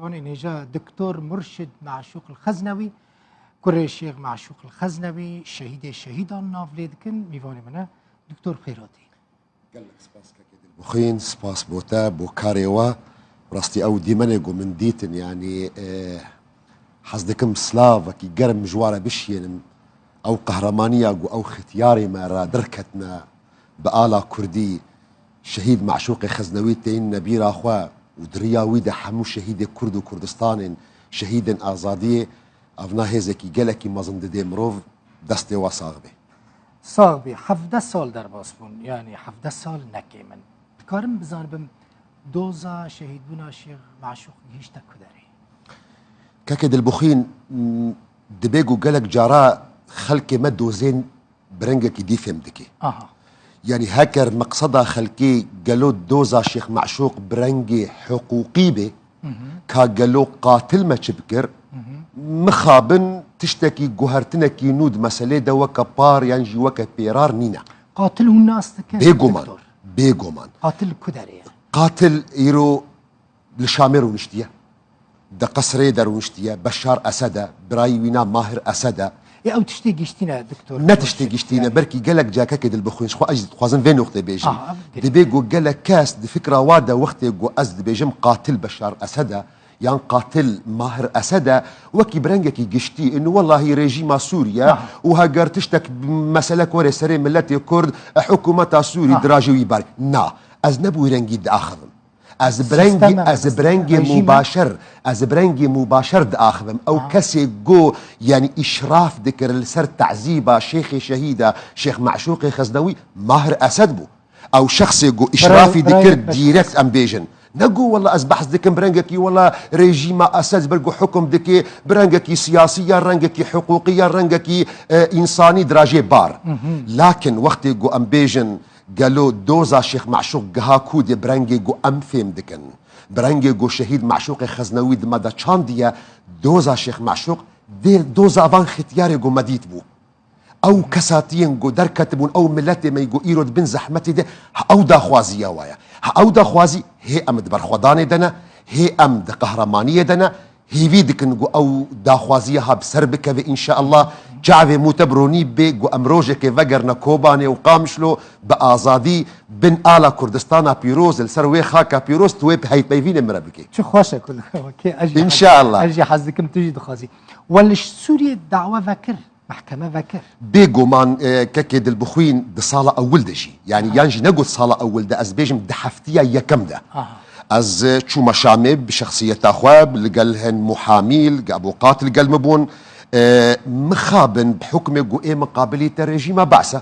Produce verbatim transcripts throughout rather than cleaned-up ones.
Wanê nêja Doktor Murşid Meşûq el-Xeznewî, kurê Şêx Meşûq el-Xeznewî, şehîdê şehîdan nav lê dikin, mîvanê min e, Doktor Xêratî. Gelek spas kekê Dilbixwîn, spas bo te, bo karê we. Rastî ew dîmenê ku min dîtin, yanî, e, hez dikim slavekî germ ji we re bişiyênim. Ew qehremanîya ku ew xitiyarê me re derketine bi ala kurdî, şehîd Meşûqê Xeznewî têyînine bîra xwe û di riya wî de hemû şehîdê kurd û Kurdistanên şehîdên azadiyê, evna hêzekî gelekî mezin didê mirov, destê we sax bê. Sax bî, hevdeh sal derbas bûn, yanî hevdeh sal ne kêm in. Dikarim bizanibim doza şehîdbûna Şêx Meşûq gihîşte ku derê? Kekê Dilbixwîn, m, dibê ku gelek cara xelkê me dozên bi rengekî dî fêm dike. Aha. Yanî heker meqseda xelkê gelo doza Şêx Meşûq bi rengê hiqûqî bê, ka gelo qatil me çi bikir, mixabin tiştekî guhertinekî nû di meselê de weke par yan jî weke pêrar nîne. Qatil hûn nas dikin, Bêguman, doktor? Bêguman. Qatil li ku derê ye? Qatil îro li Şamê rûniştiye. Di qesrê de rûniştiye. Beşar Esed e. Birayî wî na Mahir Esed e. Ê ew tiştê giştî ne, doktor? Ne tiştê giştî ne. Belkî gelek cakekê Dilbixwîn, ji xwe ez jî dixwazim vê noqtê bêjim. Aha, gelek. Dibê ku gelek kes di fikra wa de wextê ku ez dibêjim qatil Beşar Esed e, yan qatil Mahir Esed e, wekî bi rengekî giştî, inu wellahî rejîma Sûriye Aha. û heger tiştek mesele korê serê miletê Kurd, e, hikûmeta Sûrî Aha. dirajê wî bar. Na, ez ne bi wî rengî diaxivim. Ez bi rengî, Sîsteme ez bi rengê rejîme. mubaşer, ez bi rengê mubaşer diaxivim. Ew Ha. kesê go, yanî îşraf dikir li ser tezîba Şêxê Şehîda, Şêx Meşûqê Xeznewî, Mahir Esed bû. Ew şexsê go îşrafî Birayê, birayê dikir, Beşar dîrekt Esed. em bêjin. Ne go wela ez behs dikim bi rengekî wela rejîma Esed ber go hukum dike, bi rengekî siyasî ya rengekî hiqûqî ya rengekî, e, însanî dirajê bar. Lakin wextê go em bêjin, Gelo doza Şêx Meşûq giha ku dê bi rengê ku em fêm dikin, bi rengê ku şehîd Meşûqê Xeznewî di me de çandiye, doza Şêx Meşûq dê doza van xitiyarê ku me dît bû. Ew kesatiyên ku derketibûn, ew miletê me ku îro di bin zehmetê de, ha ew daxwaziya wa ye. Ha ew daxwazî hê em di berxwedanê de ne, hê em di qehremaniyê de ne, Hêvî dikin ku ew daxwaziya ha bi ser bikeve înşeallah. Çavê mû te bi ronî bê ku em rojekê vegerine Kobanê û Qamişlo bi azadî bin ala Kurdistana pîroz, li ser wê xaka pîroz tu wê heypeyvînê min re bikê. Çi xweş e ku kê ez jî hez, Înşeallah. ez jî hez dikim tu jî dixwazî. We li Sûriyê dawe vekir, mehkeme vekir. Bêguman, e, kekê Dilbixwîn di sala ewil de jî, yanî Aha. yan jî ne got sala ewil de, ez bêjim di heftiya yekem de. Aha. Ez, e, çûme Şamê bi şexsiyeta xwe, li gel hin muhamî, li gel avokat li gel min bûn. E, mixabin bi hukmê ku ê miqabilî te rejîma Be'se.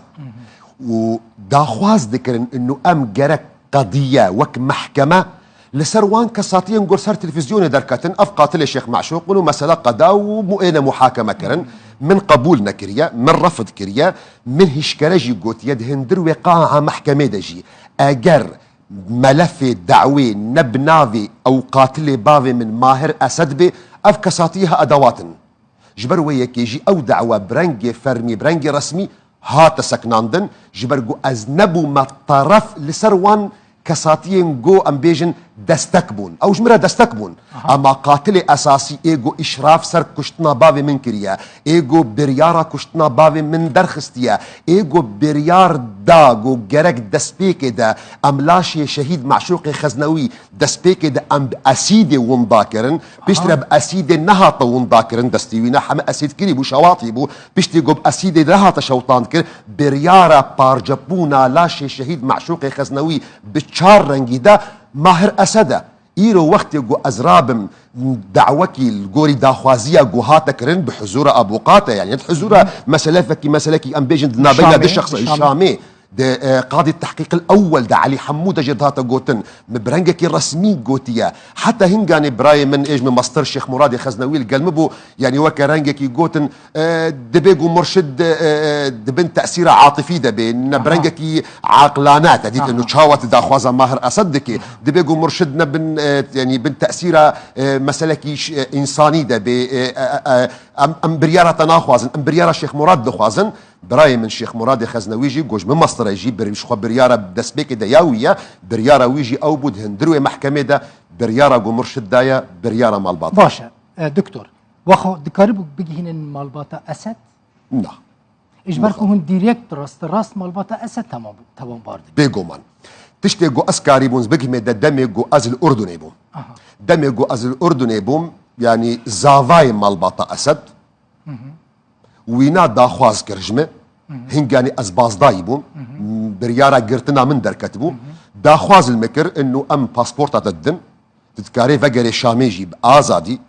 Û daxwaz dikirin inu em gerek qediye wek mehkeme li ser wan kesatiyên ku ser televîzyonê derketin, ev qatilê Şêx Meşûq in û mesela qeda û mu-, êne muhakeme kirin. Min qebûl nekiriye, min refd kiriye, min hişkere jî gotiye di hindir wê qaa mehkemê de jî. Eger melefê dawê ne bi navê ew qatilê bavê min Mahir Esed bê, ev kesatiyê ha edewat in. Ji ber wê yekê jî ew dawa bi rengê fermî, bi rengê resmî hate seknandin, ji ber ku ez nebûme teref li ser wan kesatiyên ku em bêjin destek bûn. Ew ji min re destek bûn. Aha. Ema qatilê esasî ê ku îşraf ser kuştina bavê min kiriye, ê ku biryara kuştina bavê min derxistiye, ê ku biryar da ku gerek destpêkê de em laşê şehîd Meşûqê Xeznewî destpêkê de em bi esîdê winda kirin. Piştre Aha. bi esîdê nehate winda kirin, destî wî ne heme esîd kirî bû, şewatî bû. Piştî ku bi esîdê nehate şewtan kir, biryara parçebûna laşê şehîd Meşûqê Xeznewî bi çar rengî de Mahir Esed e. Îro wextê ku ez rabim dawekî li gorî daxwaziya ku hate kirin bi huzûra abûqate, yanî huzûra Hı. meselefekî, meselekî em bêjin di navbeyna Şamê, du şexs di Şamê. Şamê. Di, e, qadî tehqîqil ewwel de Elî Hemû de jê dihate gotin, min bi rengekî resmî gotiye. Heta hinganê birayê min, êj min mestir Şêx Muradê Xeznewî li gel min bû, yanî weke rengekî gotin, e, dibê ku murşid, e, e, di bin tesîra atifî de bê, ne bi Aha. rengekî aqilane te dît, Aha. inu çawa tu daxwaza Mahir Esed dikê. Dibê ku murşid ne bin, e, yanî bin tesîra, e, meselekî ş-, e, însanî de bê, e, e, e, e, em, em biryara te naxwazin, em biryara Şêx Murad dixwazin. Birayê min Şêx Muradê Xeznewî jî, ku ji min mestir e jî, bir-, ji xwe biryara destpêkê de ya wî ye, biryara wî jî ew bû di hindir wê mehkemê de Biryara ku Murşid daye, biryara malbata. Baş e, e, doktor. Wexo dikaribû bigihînin malbata Esed? Na. Ji ber ku hûn direkt, rast rast malbata Esed tamam, tawanbar dikin. Bêguman. Tiştê ku ez karîbûn bigihme de demê ku ez li Urdunê bûm. Aha. Demê ku ez li Urdunê bûm, yanî zavayê malbata Esed, wîna daxwaz kir ji min. Hinganî ez bazdayî bûm. Biryara girtina min derketibû. Daxwaz li min kir, inu em pasporta te didin. Tu dikarê vegerê Şamê jî bi azadî.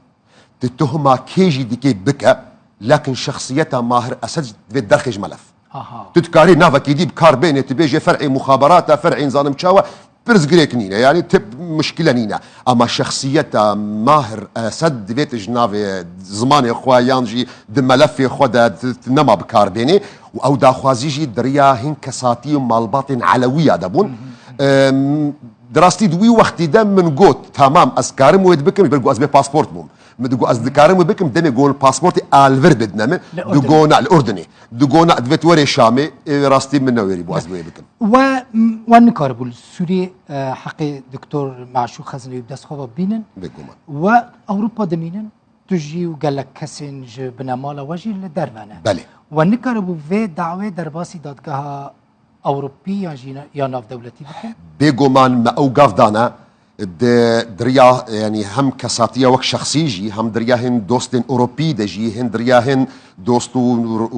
Tu tuhma kê jî dikê bike, lakin şexsiyeta Mahir Esed divê derxê ji melef. Aha. Tu dikarî navekî dî bi kar bênê, tu bêjê fer'ê muxaberata, fer'ê nizanim çawa, pirsgirêk nîne. Yanî tip muşkile nîne. Ama şexsiyeta Mahir Esed divê tu ji navê zimanê xwe yan jî di melefê xwe de tu, tu nema bi kar bênê. Û ew daxwazî jî di riya hin kesatî û malbatên Elewiya de bûn. Em, di rastî di wî wextî de min got, tamam, ez karim wê dibikim, ji ber ku ez bê pasport bûm. Min digot, ez dikarim wê bikim, demê gon pasportê alvir bidine min. Li Urdinê. Digona li Urdinê. Digona divêt werê Şamê, ê rastî min newêrî bû ez wê bikim. We, we nikaribû li Sûriyê, e, heqê Doktor Meşûk Xeznewî bi dest xwe ve bînin. Bêguman. We Ewropa dimînin, tu jî û gelek kesên ji binemala we jî li derve ne. Belê. We nikaribû vê dawê derbasî dadgeha Ewropî yan jî ya navdewletî bikin? Bêguman me ew gav dane. Di, di riya, yanî hem kesatiya wek şexsî jî, hem di riya hin dostên Ewropî de jî, hin di riya hin dost û,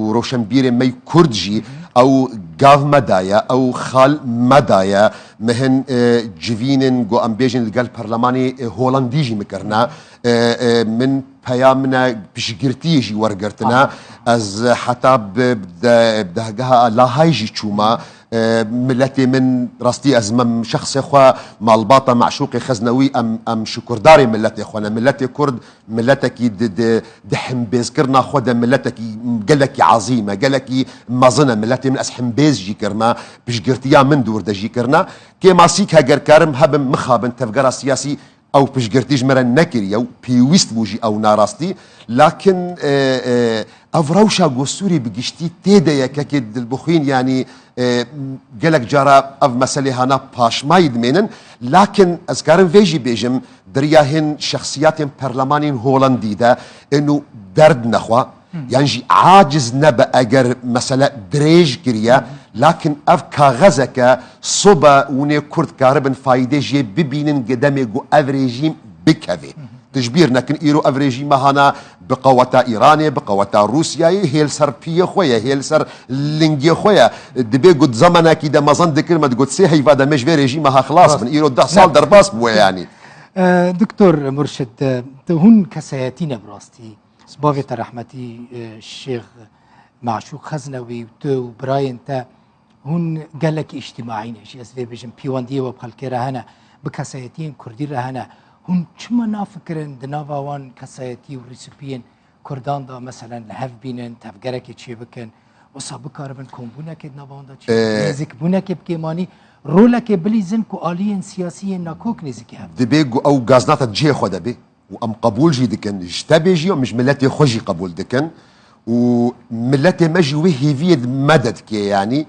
û roşenbîrên me yî Kurd jî, ew gav me daye, ew xal me daye. Me hin, e, civînên, ku em bêjin, li gel perlemanê, e, Holandî jî me kirine. E, e, min peya min e piştgirtiyê jî wergirtine. Aha. Ez heta bi, bi de, bi dehgeha Lahayê jî çûme. E, miletê min, rastî ez me şexsê xwe, malbata Meşûqê Xeznewî, em, em şukurdarê miletê xwe ne. Miletê Kurd, miletekî di, di, di himbêzkirina xwe de miletekî gelekî ezîm e, gelekî mezin e. Miletê min ez himbêz jî kirime, piştgirtiya min dûr de jî kirine. Kêmasîk heger karim hebim, mixabin tevgera siyasî, ew piştgirtî ji me re nekiriye û pêwîst bû jî ew narastî. Lakin, e, e, ev rewşa ku Sûrî bi giştî tê de ye, kekê Dilbixwîn, yanî, e, gelek cara ev meselê hana paşmayî dimênin. Lakin ez karim vê jî bêjim, di riya hin şexsiyatên perlemanên Holandî de inu derd nexwe, yan jî aciz nebe eger mesele dirêj kiriye, lakin ev kaxezeke sobe hûnê Kurd karibin fayde jê bibînin, gedemê ku ev rejîm bikeve. Tu ji bîr nekin, îro ev rejîma hana bi qeweta Îranê, bi qeweta Rûsyayê, hê li ser piyê xwe ye, hê li ser lingê xwe ye. Dibê ku di zemanekî de mezin dikir me, digot sê heyva de me ji vê rejîma ha xilas bin. Îro deh sal derbas bûye yanî. E, Doktor Murşid, e, tu hûn kesayetî ne bi rastî. Bavê te rehmetî, e, Şêx Meşûk Xeznewî û tu û birayên te hûn gelekî îctimaî ne jî, ez vê bêjim, pêwendiyê we bi xelkê re hene, bi kesayetiyên kurdî re hene. Hûn çima nafikirin di nava wan kesayetî û rîsûpiyên kurdan de, meselen, li hev bînin, tevgerekê çêbikin, wisa bikaribin kombûnekê di nava wan de çêbikin, Ee, nêzîkbûnekê bi kêmanî, rolekê bilîzin ku aliyên siyasî yên nakok nêzîkî hev bin? Dibê ku ew gazna te cihê xwe de bê. Û em qebûl jî dikin, ji te bê jî, em ji miletê xwe jî qebûl dikin. Û miletê me jî wê hêviyê di me de dike, yanî,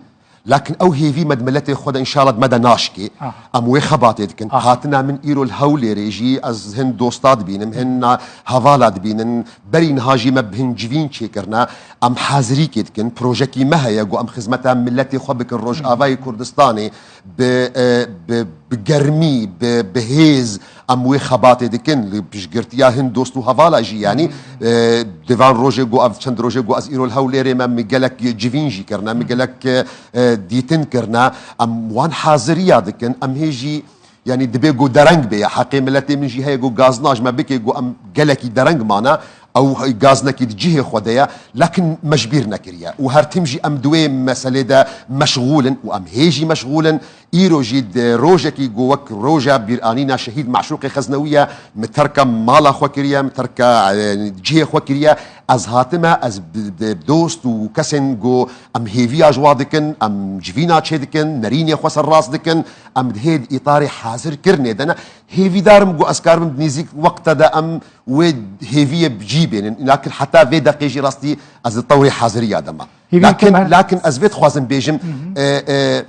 lakin ew hêvî me di miletê xwe de, înşallah, di me de naşkê. Aha. Em wê xebatê dikin. Aha. Hatina min îro li Hewlêrê jî, ez hin dosta dibînim, hin na-, hevala dibînin. Berî niha jî me bi hin civîn çêkirine. Em hazirîkê dikin. Projekî me heye, ku em xizmeta miletê xwe bikin, Rojavayê Kurdistanê bi, e, bi, bi germî, bi, bi hêz, em wê xebatê dikin, li piştgirtiya hin dost û hevala jî, yanî, e, di van rojê ku ev çend rojê ku ez îro li Hewlêrê me, min gelek civîn jî kirine, min gelek, e, dîtin kirine, em wan haziriya dikin, em hê jî, yanî, dibê ku dereng bê, ya heqê miletê min jî heye ku gazna ji me bike, ku em gelekî dereng mane, ew gaznekî di cihê xwe de ye, lakin me ji bîr nekiriye. Û her tim jî em di wê meselê de meşxûl in û em hê jî meşxûl in. Îro jî di rojekî ku wek roja bîranîna şehîd Meşûqê Xeznewî ye, min terka mala xwe kiriye, min terka, e, cihê xwe kiriye. Ez hatime, ez bi, bi dost û kesên ku em hêviya ji wa dikin, em civîna çê dikin, nerînê xwe serrast dikin, em di hê di îtarê hazirkirinê de ne. Hêvîdar im ku ez karibim di nêzîk wexta de em wê hêviyê bi cî bênin. Lakin heta vê deqê jî rastî ez di tewrê haziriya de me. Hêvî Lakin, dikim her lakin ez vê dixwazim bêjim, e, e,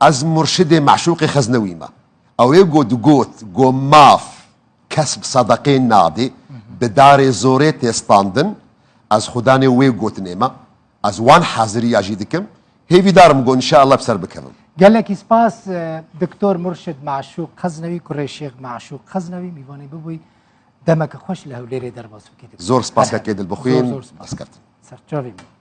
ez murşidê Meşûqê Xeznewî me. Ew ê got, got, got maf kes bi sedeqê nadê, bi darê zorê tê standin, ez xudanê wê gotinê me, ez wan haziriya jî dikim, hêvîdar im got, înşeallah bi ser bikevim. Gelekî spas, e, Doktor Murşid Maşûq Xeznewî, kurê Şêx Maşûq Xeznewî, mîvanê bibûy. Demeke xweş li Hewlêrê derbas bikî. Zor spas, Her her. Kekê Dilbixwîn. Zor, zor spas. Dest keftin. Serçavê min.